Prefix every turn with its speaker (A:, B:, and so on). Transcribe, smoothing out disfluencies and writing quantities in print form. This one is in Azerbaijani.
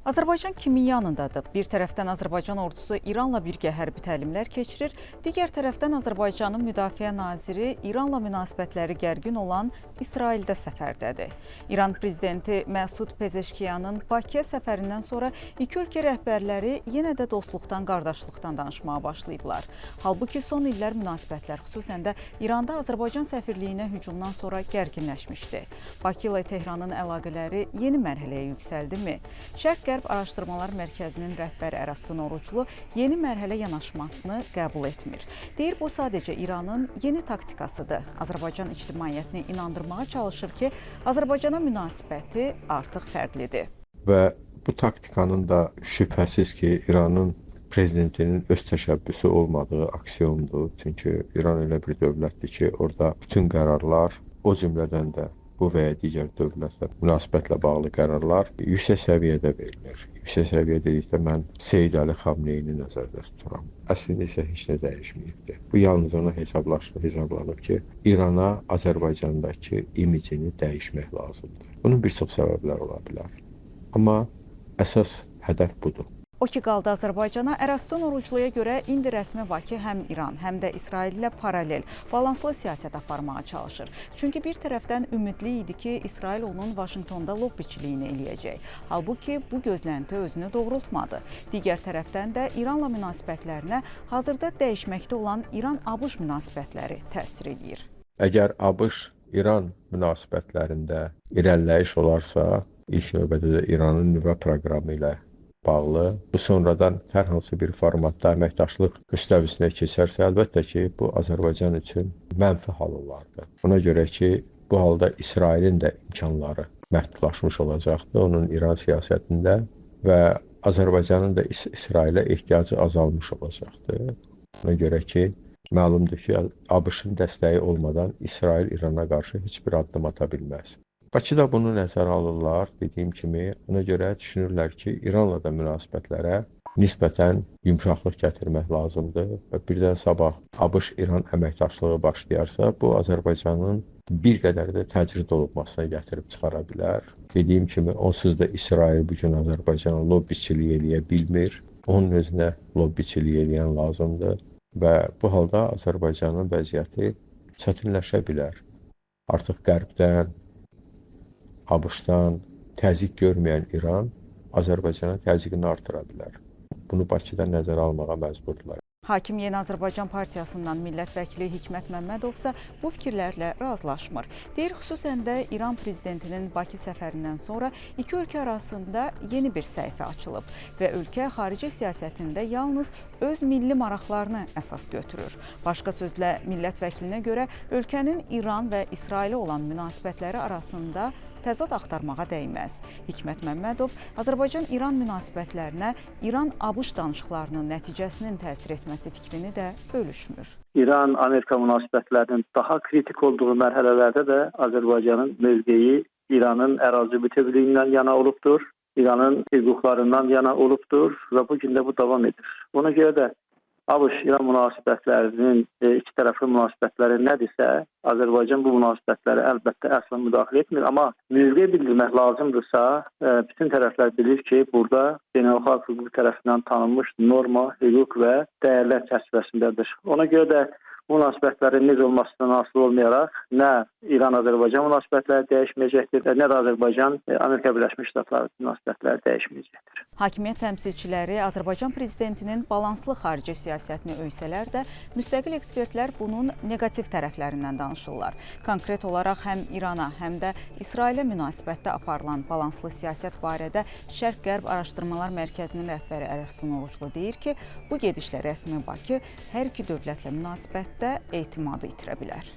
A: Azərbaycan kimin yanındadır? Bir tərəfdən Azərbaycan ordusu İranla birgə hərbi təlimlər keçirir, digər tərəfdən Azərbaycanın Müdafiə naziri İranla münasibətləri gərgin olan İsraildə səfərdədir. İran prezidenti Məsud Pezeşkiyanın Bakıya səfərindən sonra iki ölkə rəhbərləri yenə də dostluqdan, qardaşlıqdan danışmağa başlayıblar. Halbuki son illər münasibətlər, xüsusən də İranda Azərbaycan səfirliyinə hücumdan sonra gərginləşmişdi. Bakı ilə Tehranın əlaqələri yeni mərhələyə yüksəldimi? Şərq-Qərb Araşdırmalar Mərkəzinin rəhbəri Ərəstun Oruclu yeni mərhələ yanaşmasını qəbul etmir. Deyir, bu sadəcə İranın yeni taktikasıdır. Azərbaycan ictimaiyyətini inandırmağa çalışır ki, Azərbaycana münasibəti artıq fərqlidir.
B: Və bu taktikanın da şübhəsiz ki, İranın prezidentinin öz təşəbbüsü olmadığı aksiomdur. Çünki İran elə bir dövlətdir ki, orada bütün qərarlar, o cümlədən də bu və ya digər dövlətlə münasibətlə bağlı qərarlar yüksək səviyyədə verilir. Yüksək səviyyə dedikdə mən Seyid Əli Xamneyini nəzərdə tuturam. Əslində isə heç nə dəyişməyibdir. Bu yalnız ona hesablanıb ki, İrana Azərbaycandakı imicini dəyişmək lazımdır. Bunun bir çox səbəbləri ola bilər. Amma əsas hədəf budur.
A: O ki qaldı Azərbaycana, Ərəstun Orucluya görə indi rəsmi Bakı həm İran, həm də İsrail ilə paralel, balanslı siyasət aparmağa çalışır. Çünki bir tərəfdən ümidli idi ki, İsrail onun Vaşinqtonda lobbiçiliyini eləyəcək. Halbuki bu gözlənti özünü doğrultmadı. Digər tərəfdən də İranla münasibətlərinə hazırda dəyişməkdə olan İran-ABŞ münasibətləri təsir eləyir.
B: Əgər ABŞ-İran münasibətlərində irəliləyiş olarsa, ilk növbədə də İranın nüvə proqramı ilə bağlı, bu sonradan hər hansı bir formatda əməkdaşlıq müstəvisinə keçərsə, əlbəttə ki, bu Azərbaycan üçün mənfi hal olardı. Ona görə ki, bu halda İsrailin də imkanları məhdudlaşmış olacaqdı onun İran siyasətində və Azərbaycanın da İsrailə ehtiyacı azalmış olacaqdı. Ona görə ki, məlumdur ki, ABŞ-ın dəstəyi olmadan İsrail İrana qarşı heç bir addım ata bilməz. Bakıda bunu nəzərə alırlar, dediyim kimi, ona görə düşünürlər ki, İranla da münasibətlərə nisbətən yumşaqlıq gətirmək lazımdır və birdən sabah ABŞ-İran əməkdaşlığı başlayarsa, bu Azərbaycanın bir qədər də təcrid olunmasına gətirib çıxara bilər. Dediyim kimi, onsuz da İsrail bugün Azərbaycana lobbiçilik eləyə bilmir, onun özünə lobbiçilik eləyən lazımdır və bu halda Azərbaycanın vəziyyəti çətinləşə bilər. Artıq Qərbdən, ABŞ-dan təzyiq görməyən İran Azərbaycana təzyiqini artıra bilər. Bunu Bakıda nəzərə almağa məcburdurlar.
A: Hakim Yeni Azərbaycan Partiyasından millət vəkili Hikmət Məmmədov isə bu fikirlərlə razılaşmır. Deyir, xüsusən də İran prezidentinin Bakı səfərindən sonra iki ölkə arasında yeni bir səhifə açılıb və ölkə xarici siyasətində yalnız öz milli maraqlarını əsas götürür. Başqa sözlə, millət vəkilinə görə ölkənin İran və İsrailə olan münasibətləri arasında təzad axtarmağa dəyməz. Hikmət Məmmədov Azərbaycan-İran münasibətlərinə İran-ABŞ danışıqlarının nəticəsinin təsir etməsi fikrini də bölüşmür.
C: İran-Amerika münasibətlərinin daha kritik olduğu mərhələlərdə də Azərbaycanın mövqeyi İranın ərazi bütövlüyündən yana olubdur, İranın hüquqlarından yana olubdur və bu gün də bu davam edir. Ona görə də ABŞ-İran münasibətlərinin iki tərəfli münasibətləri nədirsə, Azərbaycan bu münasibətlərə əlbəttə əsla müdaxilə etmir. Amma mövqe bildirmək lazımdırsa, bütün tərəflər bilir ki, burada beynəlxalq hüquq tərəfindən tanınmış norma, hüquq və dəyərlər çərçivəsindədir. Ona görə də münasibətlərin necə olmasından asılı olmayaraq nə İran-Azərbaycan münasibətləri dəyişməyəcəkdir, nə də Azərbaycan-Amerika Birləşmiş Ştatları münasibətləri dəyişməyəcəkdir.
A: Hakimiyyət təmsilçiləri Azərbaycan prezidentinin balanslı xarici siyasətini öysələr də, müstəqil ekspertlər bunun neqativ tərəflərindən danışırlar. Konkret olaraq həm İrana, həm də İsrailə münasibətdə aparılan balanslı siyasət barədə Şərq-Qərb Araşdırmalar Mərkəzinin rəhbəri Ərəstun Oruclu deyir ki, bu gedişlə rəsmi Bakı hər iki dövlətlə münasibətdə etimadı itirə bilər.